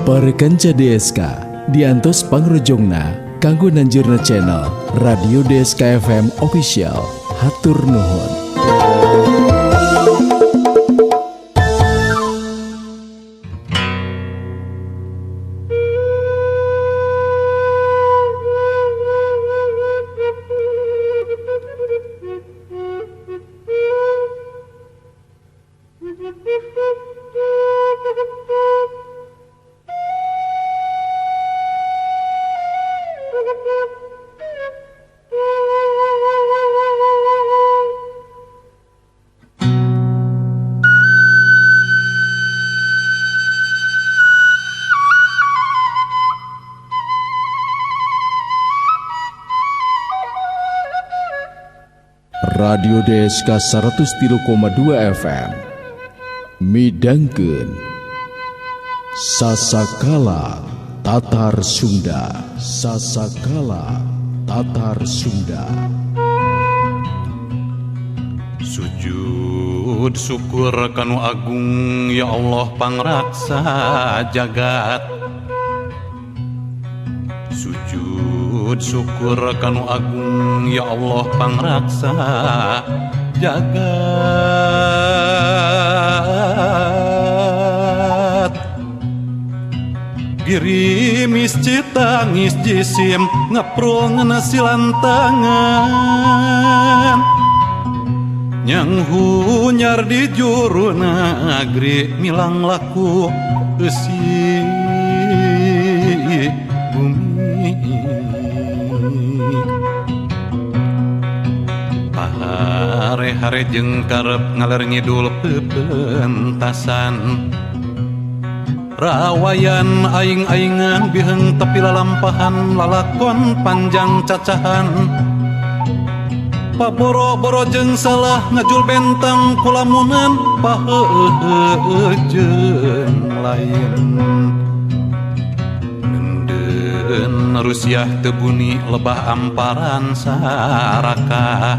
Para kanca DSK diantos pangrojongna kanggo nanjurna channel Radio DSK FM Official. Hatur nuhun. Radio DSK 103,2 FM midangkeun Sasakala Tatar Sunda. Sasakala Tatar Sunda. Sujud syukur kanu agung ya Allah pangraksa jagat. Sujud syukur kanu agung ya Allah pangraksa jagat. Girimis citangis jisim ngeprul ngena silantangan. Nyang hunyar di juru nagri milang laku eusi bumi. Pahare-hare jeung karep ngaler ngidul pepentasan. Rawayan aing-aingan biheng tepi lalampahan lalakon panjang cacahan. Paboro-boro jeung salah ngajul bentang kulamunan paheuheuh jeung lain. Nenden Rusiah tebuni lebah amparan saraka.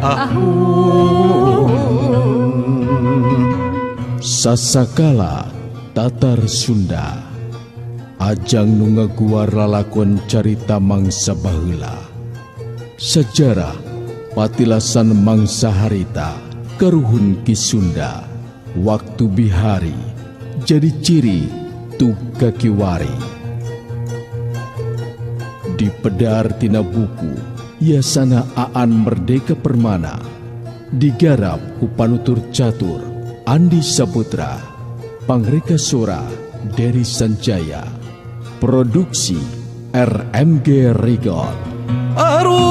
Ahung. Sasakala Tatar Sunda. Ajang nu ngaguar lalakon carita mangsa baheula. Sejarah patilasan mangsa harita karuhun Ki Sunda. Waktu bihari jadi ciri tu kakiwari. Dipedar tina buku Yasana Aan Merdeka Permana. Digarap ku panutur catur Andi Saputra, Pangreka Sora Dery Sanjaya, produksi RMG Record. Arum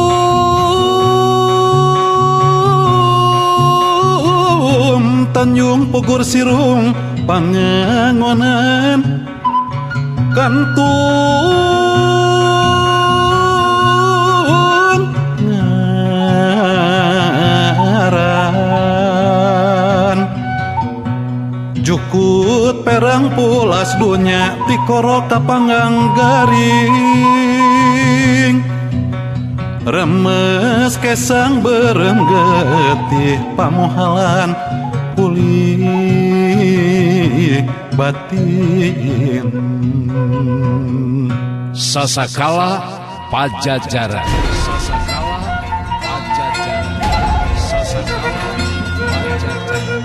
Tanjung Pugur Sirung Pangangonan kantun ngaran jukut perang pulas dunya tikoro kapanggang garing remes kesang berem getih pamohalan pulih batin. Sasakala Pajajaran. Sasakala Pajajaran. Sasakala Pajajaran.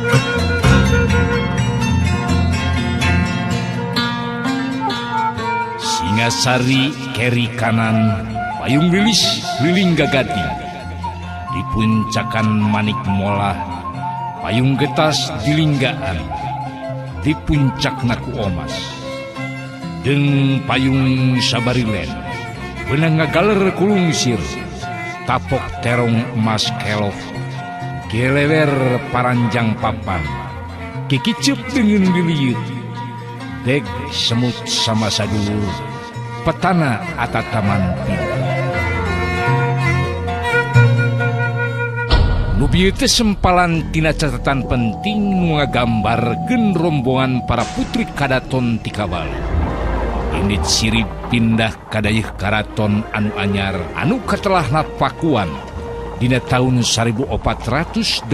Singasari keri kanan, payung lilis liling gagati. Di puncakan manik molah, payung getas dilinggaan. Di puncak naku omas, deng payung sabarilen, benang ngagaler kulungsir, tapok terong emas kelok, gelewer paranjang papan, kikicep dengan liliut, deg semut sama sadulur, petana atataman pindah. Nu bieu teh sempalan tina catatan penting nu ngagambarkeun rombongan para putri kadaton ti Kabalo. Indit sirip pindah kadayeuh karaton anu anyar anu katelahna Pakuan dina taun 1482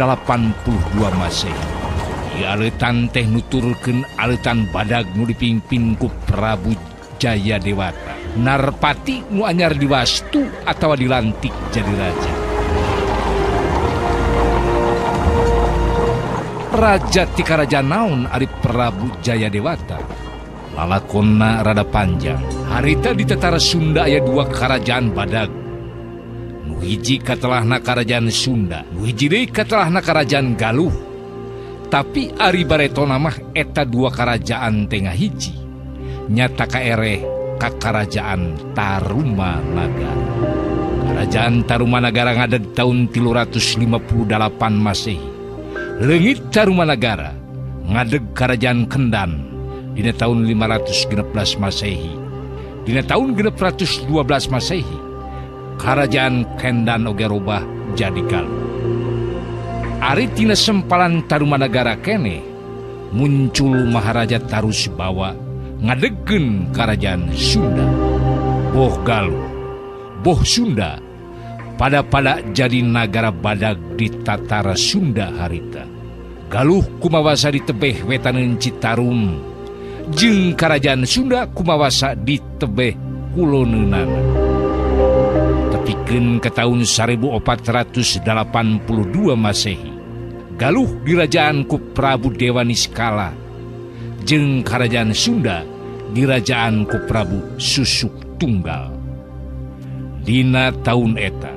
Masehi. Ieu aleutan teh nuturkeun aleutan badag nu dipimpin ku Prabu Jaya Dewata. Narpati nu anyar diwastu atawa dilantik jadi raja. Raja ti karajaan naon ari Prabu Jaya Dewata? Lalakonna rada panjang. Harita di Tatara Sunda aya dua karajaan badag. Nu hiji katelahna karajaan Sunda, nu hiji deui katelahna karajaan Galuh. Tapi ari baretona mah eta dua karajaan teh ngahiji. Nyata kaereh ka karajaan Tarumanagara. Karajaan Tarumanagara ngadeg tahun 358 Masehi. Leungit Tarumanagara ngadeg karajaan Kendan dina tahun 516 Masehi. Dina tahun 612 Masehi, karajaan Kendan oge robah jadi Galuh. Ari tina sempalan Tarumanagara keneh muncul Maharaja Tarusbawa ngadegkeun karajaan Sunda. Boh Galuh, boh Sunda, pada-pada jadi nagara badag di Tatara Sunda harita. Galuh kumawasa di tebeh wetaneun Citarum, jeung karajaan Sunda kumawasa di tebeh kuloneunana. Tepikeun ka tahun 1482 Masehi, Galuh dirajaan ku Prabu Dewa Niskala, jeung karajaan Sunda dirajaan ku Prabu Susuk Tunggal. Dina taun eta,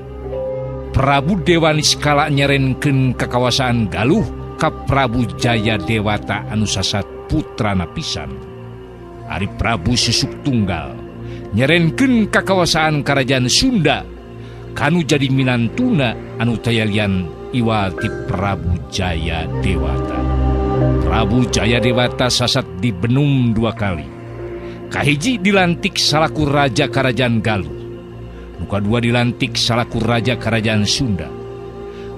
Prabu Dewa Niskala nyerenkeun kakawasaan Galuh ka Prabu Jaya Dewata anu sasat putrana pisan. Ari Prabu Susuk Tunggal nyerenkeun kakawasaan karajaan Sunda kanu jadi minantuna anu tayalian iwal ti Prabu Jaya Dewata. Prabu Jaya Dewata sasat dibenum dua kali. Kahiji dilantik salaku raja karajaan Galuh, nu kadua dilantik salaku raja karajaan Sunda.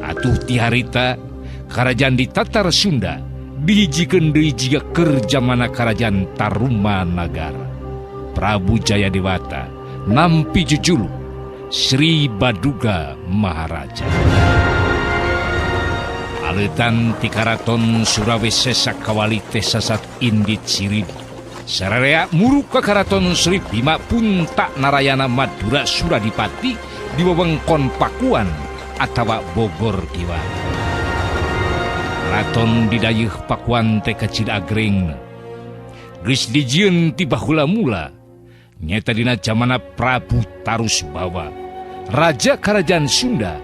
Atuh ti harita karajaan di Tatar Sunda dihijikeun deui jiga keur jamana karajaan Tarumanagara. Prabu Jaya Dewata nampi jujuluk Sri Baduga Maharaja. Aleutan ti karaton Surawisesa kawali teh sasat indit sirib. Sararea muruk ka karaton Sri Bima Punta Narayana Madura Suradipati di wewengkon Pakuan atawa Bogor kiwa. Karaton didayeuh Pakuan teh kacida agreng. Geus dijieun ti baheula mula nyata dina jamana Prabu Tarusbawa, raja karajaan Sunda,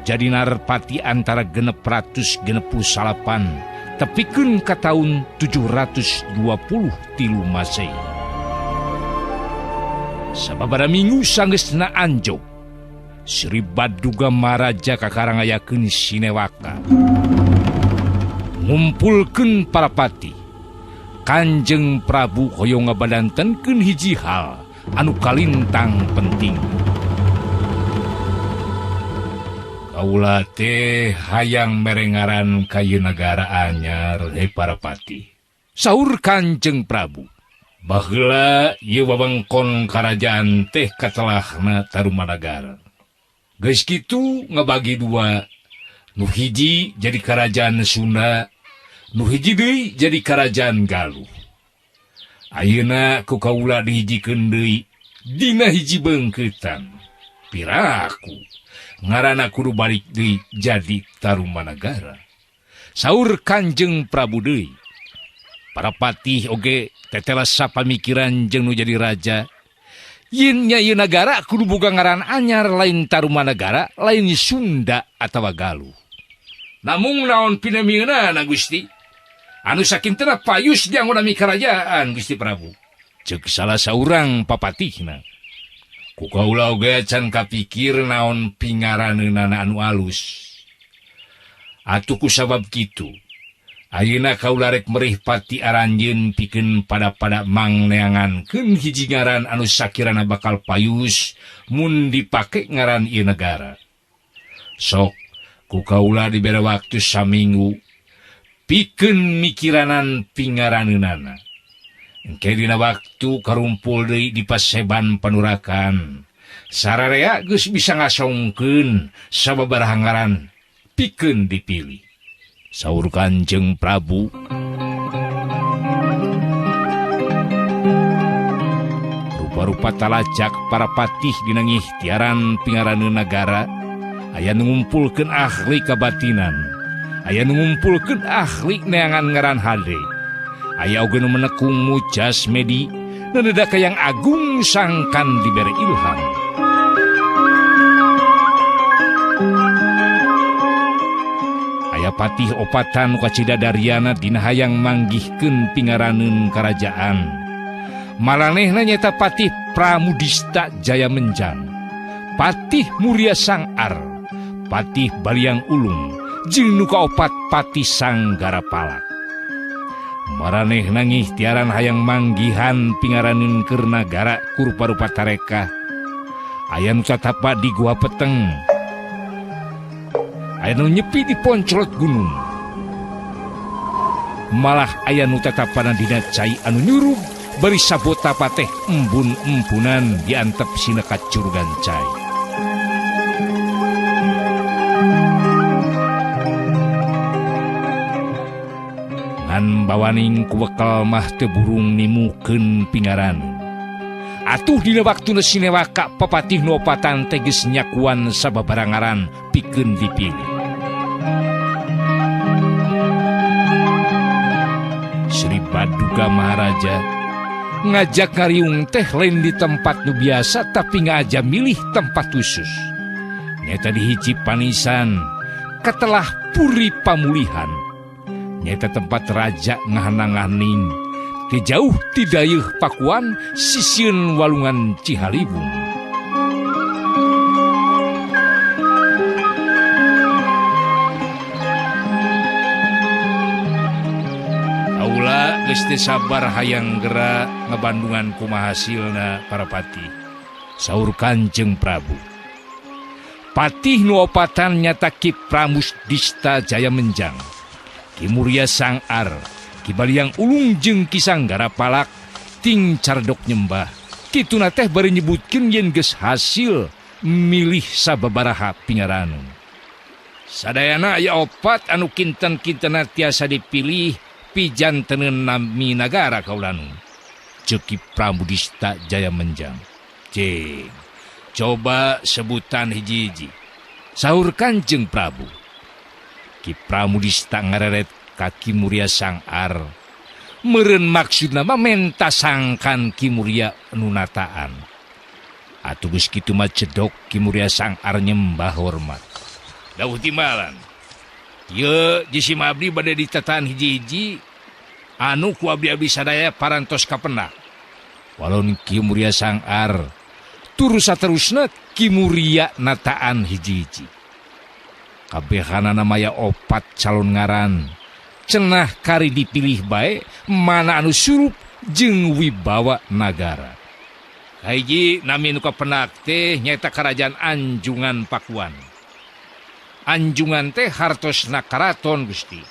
jadi narpati antara 669 tepikeun ka taun 723 Masehi. Sababaraha minggu sanggeusna anjog, Sri Baduga Maharaja kakara ngayakeun sinewaka, ngumpulkeun para pati. Kanjeng Prabu hoyong ngabadantenkeun hiji hal anu kalintang penting. Kaula teh hayang mere ngaran ka ieu nagara anyar he para pati. Saur Kanjeng Prabu, baheula ieu wewengkon karajaan teh katelahna Tarumanagara. Geus kitu ngabagi dua, nu hiji jadi karajaan Sunda, nu hiji deui jadi karajaan Galuh. Ayeuna ku kaula dihijikeun deui dina hiji beungkeutan. Piraku ngaranna kudu balik deui jadi Tarumanagara. Saur Kanjeng Prabu deui. Para patih oge tetela sapamikiran jeung nu jadi raja. Yen nya ieu nagara kudu boga ngaran anyar, lain Tarumanagara, lain Sunda atawa Galuh. Namung naon pinamieunana Gusti? Anu sakintena payus dianggo nami karajaan Gusti Prabu. Ceuk salah saurang papatihna. Ku kaula oge can kapikir naon pingaraneunana anu alus. Atuh ku sabab kitu, ayeuna kaula rek merih pati aranjeun pikeun pada-pada mangneangankeun hiji ngaran anu sakirana bakal payus mun dipake ngaran ieu negara. Sok ku kaula dibere waktu saminggu pikeun mikiranan pingaraneunana. Engke dina waktu karumpul deui di paseban panurakan. Sararea geus bisa ngasongkeun sababaraha ngaran pikeun dipilih. Saur Kanjeng Prabu. Rupa-rupa talajak para patih dina ngihtiaran pingaraneun nagara, aya nu ngumpulkeun ahli kabatinan, aya nu ngumpulkeun ahli neangan ngaran hade, aya oge nu menekung mujas medi, nenedak yang agung sangkan dibere ilham. Aya patih opatan nu kacida dariana dina hayang manggihkeun pingaraneun karajaan. Maranehna nyaeta Patih Pramudista Jaya Menjang, Patih Muria Sangar, Patih Baliang Ulung, jeung nu kaopat Patih Sanggara Palak. Maranehna ngihtiaran hayang manggihan pingaraneun keur nagara ku rupa-rupa tarekah. Aya nu tatapa di gua peteng, aya nu nyepi di poncrot gunung, malah aya nu tatapana dina cai anu nyurug bari sabota pateh embun-embunan diantep sinekat curugan cai. Ngan bawaning kubekel mah teu burung nimukeun pingaran. Atuh dina waktuna sinewaka papatih nu opatan teh geus nyakuan sababarangaran pikeun dipilih. Sri Baduga Maharaja ngajak ngariung teh lain di tempat nu biasa tapi ngaja milih tempat khusus. Nyata di hiji panisan ketelah puri pamulihan. Nyata tempat raja ngahanang-haning teu jauh ti dayeuh Pakuan sisieun walungan Cihalibung. Geus teu sabar hayang gera ngabandungan kumaha hasilna para patih. Saur Kanjeng Prabu. Patih nu opatan nyata Ki Pramudista Jaya Menjang, Ki Muria Sangar, Ki Baliang Ulung jeung Ki Sanggara Palak ting cardok nyembah. Kituna teh bari nyebutkeun yen geus hasil milih sababaraha pingaranun. Sadayana aya opat anu kinten-kintena tiasa dipilih pijanteneun nami nagara kaulanu. Ceuk Ki Pramudista Jaya Menjang. Cing, coba sebutan hiji-hiji. Saur Kanjeng Prabu. Ki Pramudista ngareret ka Ki Muria Sangar. Meureun maksudna mah menta sangkan Ki Muria nu nataan. Atuh geus kitu mah cedok Ki Muria Sangar nyembah hormat. Dawuh timbalan. Ye, jisim abdi bade ditataan hiji-hiji anu ku abdi-abdi sadaya parantos kapendak. Walon Ki Muria Sangar turus saterusna Ki Muria nataan hiji-hiji. Kabehanana maya opat calon ngaran. Cenah kari dipilih bae mana anu surup jeung wibawa nagara. Kahiji nami nu kapendak teh nyaeta Kerajaan Anjungan Pakuan. Anjungan teh hartosna karaton Gusti.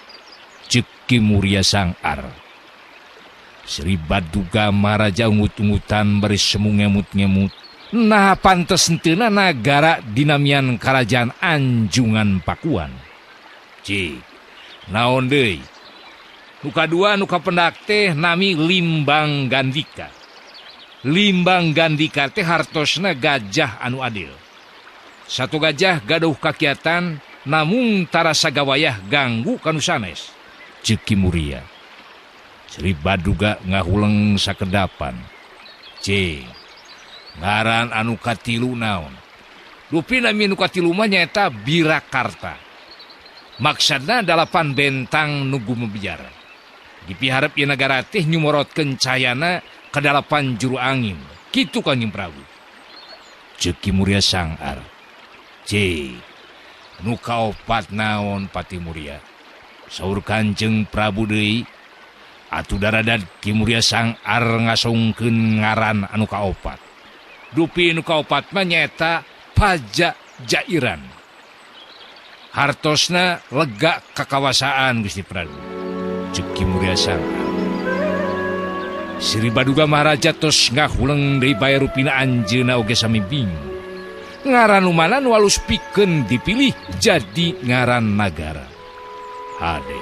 Ceuk Ki Muria Sangar. Sri Baduga Maharaja ungut-ungutan bari semu ngemut-ngemut. Nah pantes henteuna nagara dinamian Kerajaan Anjungan Pakuan. Cik, naon deui? Nu kadua nu kapendak teh nami Limbang Gandika. Limbang Gandika teh hartosna gajah anu adil. Satu gajah gaduh kakiatan namung tarasa gawayah ganggu kanu sanes. Ceuk Ki Muria. Sri Baduga ngahuleng sakedapan. Cing, ngaran anu katilu naon? Dupi nami nu katilu mah nyaeta Birakarta. Maksudna dalapan bentang nu gumebyar. Dipiharep ieu nagara teh nyumorotkeun cayana ka dalapan juru angin. Kitu Kanjeng Prabu. Ceuk Ki Muria Sangar. Cing, nu kaopat naon Patih Muria? Saur Kanjeng Prabu deui. Atuh daradad Ki Muria Sangar ngasongkeun ngaran anu kaopat. Dupi nu kaopat mah nyaeta Paja Jairan. Hartosna lega kakawasaan Gusti Prabu. Ceuk Ki Muria Sangar. Sri Baduga Maharaja tos ngahuleng deui bae rupina anjeunna oge sami bingung. Ngaran nu mana nu alus pikeun dipilih jadi ngaran nagara. Hade.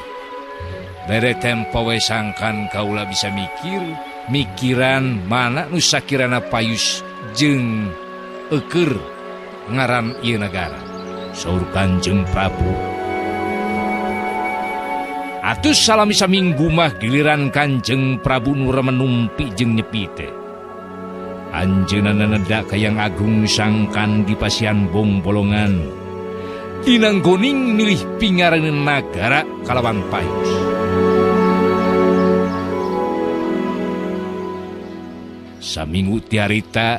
Bere tempo we sangkan kaula bisa mikir, mikiran mana nu sakirana payus jeung eukeur ngaran ieu nagara. Saur Kanjeng Prabu. Atus salami saminggu mah giliran Kanjeng Prabu nu remenumpi jeung nyepi teh. Anjeunna nenedak ka Yang Agung sangkan di pasian bongbolongan. Dinanggoning milih pingaraneun nagara kalawan payus. Saminggu tiarita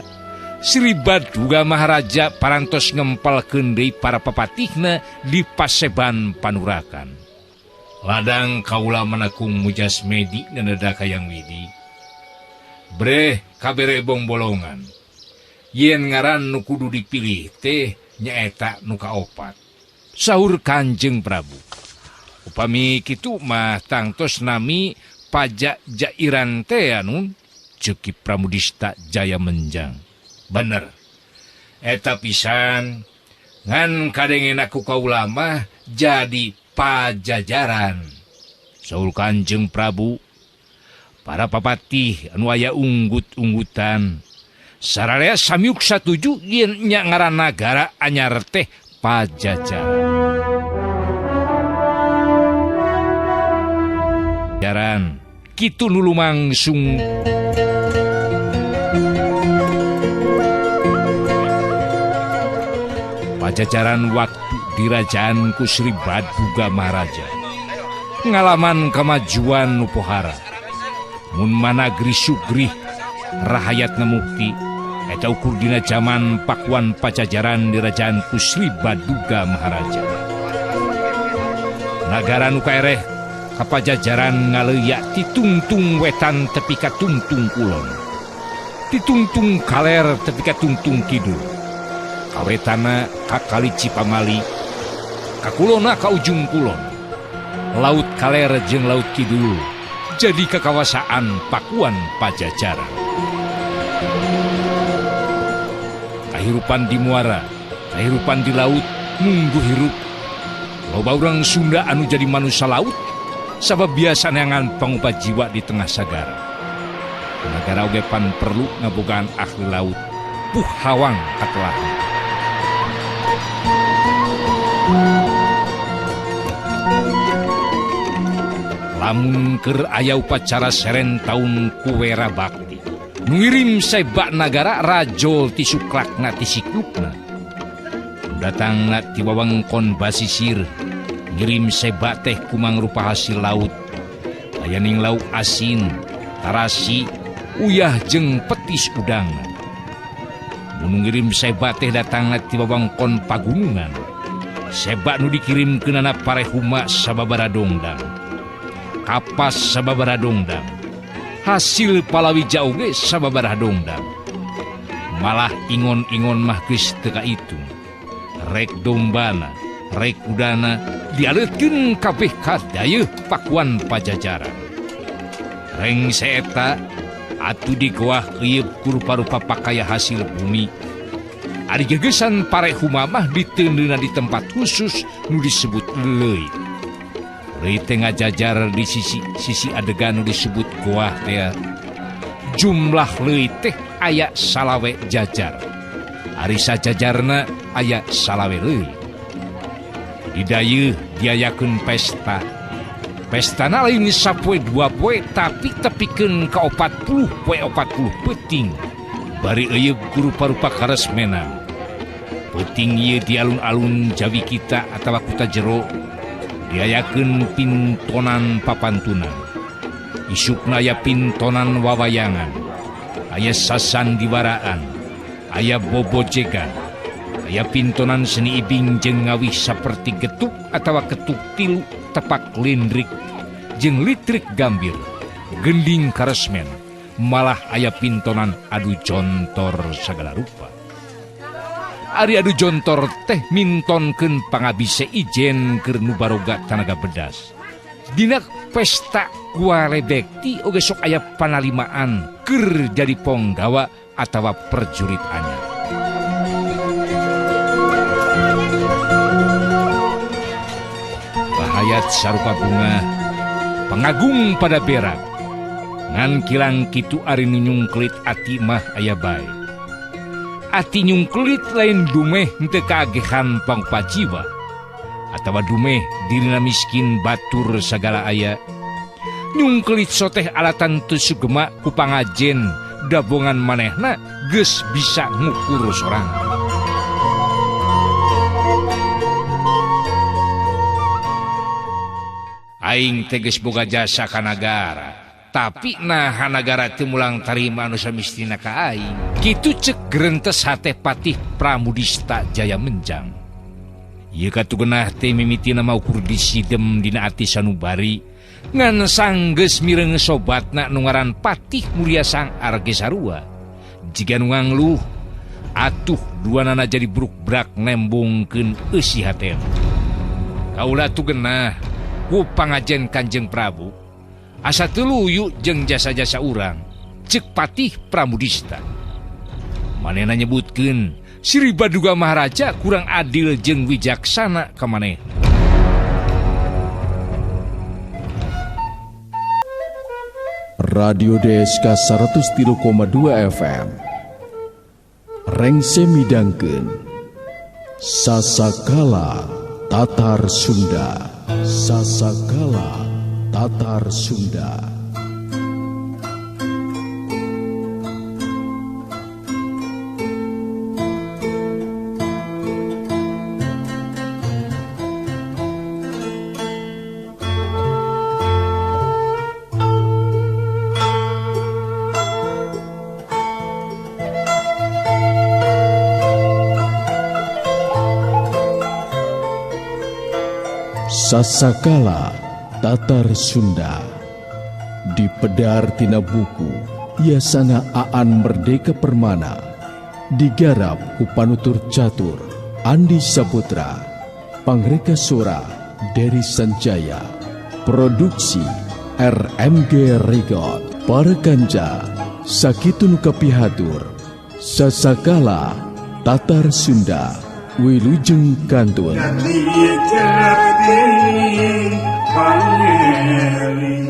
Sri Baduga Maharaja parantos ngempalkeun deui para papatihna di paseban panurakan. Ladang kaula menakung mujasmedi nenedak ka Yang Widi. Breh kabere bongbolongan. Yen ngaran nu kudu dipilih teh nyaeta nu kaopat. Saur Kanjeng Prabu. Upami kitu mah tangtos nami pajak jairan teh anu ceuk Ki Pramudista Jaya Menjang. Bener. Eta pisan ngan kadengena ku kaula mah jadi pajajaran. Saur Kanjeng Prabu. Para papatih anu aya unggut-unggutan sararea samiuk satuju yen nya ngaran nagara anyar teh Pajajaran. Jaran kitu nu lumangsung Pajajaran waktu dirajaan ku Sri Baduga Maharaja ngalaman kemajuan nu pohara. Mun managri sugrih rahayatna mukti eta ukur dina jaman Pakuan Pajajaran dirajaan ku Sri Baduga Maharaja. Nagara nu kaereh ka Pajajaran ngaleyak titungtung wetan tepi ka tungtung kulon, titungtung kaler tepi ka tungtung kidul. Kawetana ka kali Cipamali, ka kulona ka ujung kulon. Laut kaler jeung laut kidul jadi kekawasaan Pakuan Pajajaran. Kahirupan di muara, kahirupan di laut munggu hirup. Loba urang Sunda anu jadi manusia laut sabab biasa neangan pangupa jiwa di tengah sagara. Nagara oge pan perlu ngabogaan ahli laut, puh hawang katelahan. Lamun keur aya upacara seren taun kuwera bakti, ngirim sebak nagara rajol ti suklakna ti siklukna. Datangna ti wewengkon basisir, ngirim sebak teh kumangrupa hasil laut. Ayaning lauk asin, tarasi, uyah jeung petis udang. Mun ngirim sebak teh datangna ti wewengkon pagunungan. Sebak nu dikirim keunana parehuma sababaraha dongdang. Kapas sababaraha dongdang, hasil palawija oge sababaraha dongdang. Malah ingon-ingon mah geus teu kaitung. Rek dombana, rek kudana dialeutkeun kabeh ka dayeuh Pakuan Pajajaran. Rengse eta atuh digoah keuyeup ku rupa-rupa pakaya hasil bumi. Ari gegesan parehuma mah diteundeuna di tempat khusus nu disebut leuit. Leuit teh ngajajar di sisi adegan nu disebut goah teh. Jumlah leuit teh aya salawe jajar. Ari sajajarna aya salawe leuit. Di dayeuh diayakeun pesta. Pestana lain sapoe dua poe tapi tepikeun ka 40 poe 40 peuting. Bari euyeub ku rupa-rupa karesmenan. Peuting ieu di alun-alun Jawi kita atawa kuta jero. Diayakeun pintonan papantunan. Isukna aya pintonan wawayangan, aya sasandiwaraan, aya bobojegan, aya pintonan seni ibing jeung ngawih saperti getuk atawa ketuk tilu tepak lindrik jeung litrik gambir, gending karesmen, malah aya pintonan adu jontor sagala rupa. Ari adu jontor teh mintonkeun pangabise ijen keur nu baroga tanaga bedas. Dina pesta kuare bekti oge sok aya panalimaan keur jadi ponggawa atawa perjurit anyar. Rahayat sarupa bunga pangagung pada berak ngan kilang kitu ari nu nyungkelit ati mah aya bae. Ati nyungkelit lain dumeh henteu kaagehan pangpajiwa atawa dumeh dirina miskin batur sagala aya. Nyungkelit soteh alatan teu sugema ku pangajen dabongan manehna geus bisa ngukur sorang. Aing teh geus boga jasa ka nagara, tapi nah nagara teu mulang tarima anu samistina ka aing. Kitu cek gerentes hate Patih Pramudista Jaya Menjang. Ieu katugenah teh mimitina maukur disidem dina ati sanubari ngan sanggeus mireng sobatna nu ngaran Patih Muria Sang Arge Sarua. Jiga nu ngangluh atuh duanana jadi bruk-brak nembongkeun eusi hatena. Kaula tugenah ku pangajen Kanjeng Prabu asa teu luyu jeung jasa-jasa urang, cek Patih Pramudista. Manehna nyebutkeun Sri Baduga Maharaja kurang adil jeung wijaksana ka maneh. Radio DSK 103,2 FM Rengse midangkeun Sasakala Tatar Sunda. Sasakala Tatar Sunda. Sasakala Tatar Sunda dipedar tina buku Yasana Aan Merdeka Permana, digarap ku panutur catur Andi Saputra, pangreka sora Dery Sanjaya, produksi RMG Record. Para kanca sakitu nu kapihatur. Sasakala Tatar Sunda wilujeng kantun. Pangeling.